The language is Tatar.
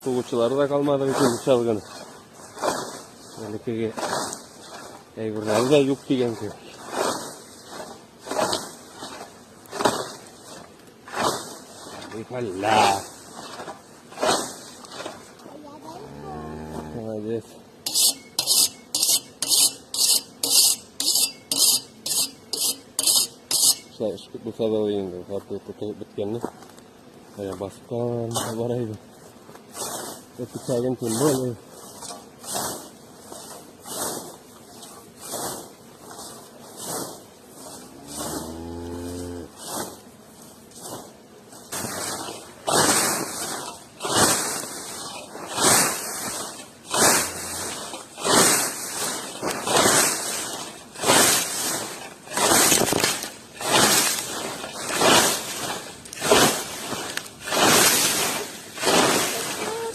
Сугучылары да калмады бит инде чалгыны. Элеккеге әйберләре дә юк дигән кебек. Хәллә. Молодец. Шулай эш күп булса да инде, хатты тотылып беткәнне. Әйе, басып калган бар әйбер. Печәген тем более.